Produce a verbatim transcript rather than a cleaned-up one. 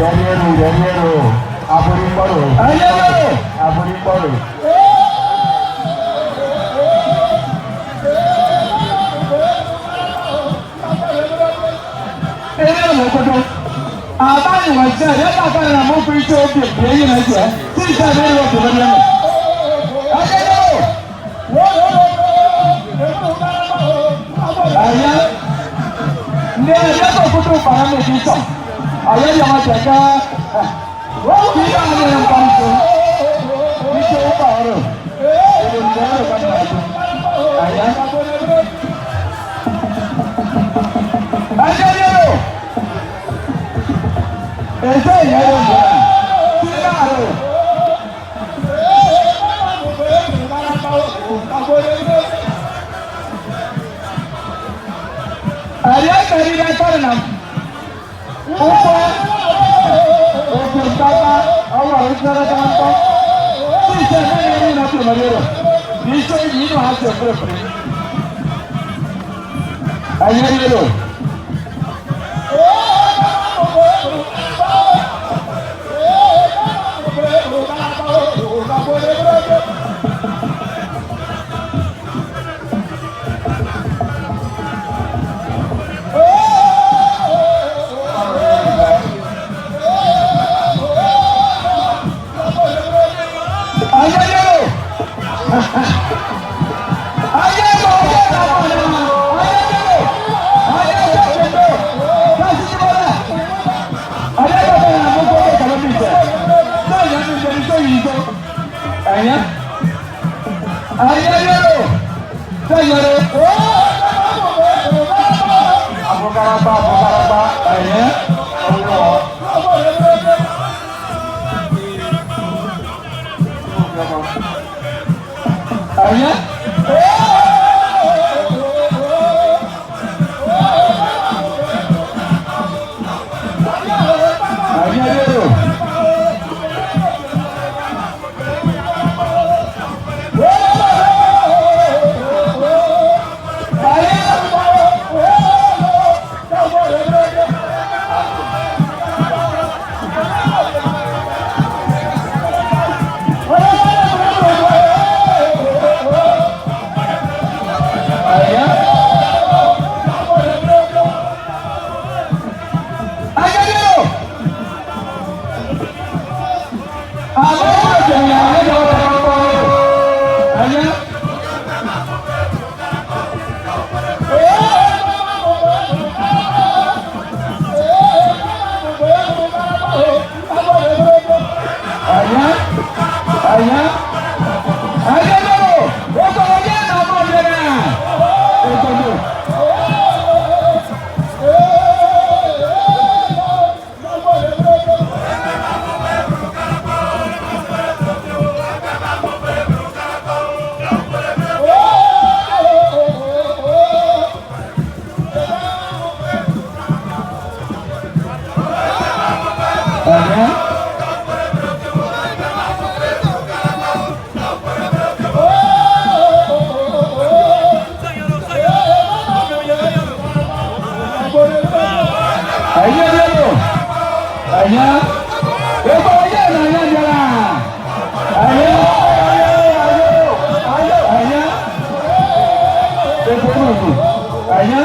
Daniel, Daniel, abụrị mkpọrọ. Daniel! Abụrị mkpọrọ. Ere obodo. Abani wajja, ya ka fara na moko ito obi, ya yi na jiya. Ti ta ne ro ko bari na. Daniel! Aya, ndị na-abịa ka obodo kpara mmebi nsọ. Aya ya ma bịa ka, eh, ihe a na-ere mkpa nsọ. Ike ụkpa ọrụ. Obodo ndị ọrụ ka mma nsọ. Aya. Aya ya. Eze ya ya. Ndị na-arụ. Ari akari na kari na. Ụkpọ. Oke ntaba. Awa ntara ka ntọ. Sise na ni na tu mariero. Niso ni no hace propio. Ayerero. Anya. Anya yo. Señores. Abukaraba, abukaraba. Anya. Anya. Anya, anya, anya. Anya. Anya. Anya. Anya.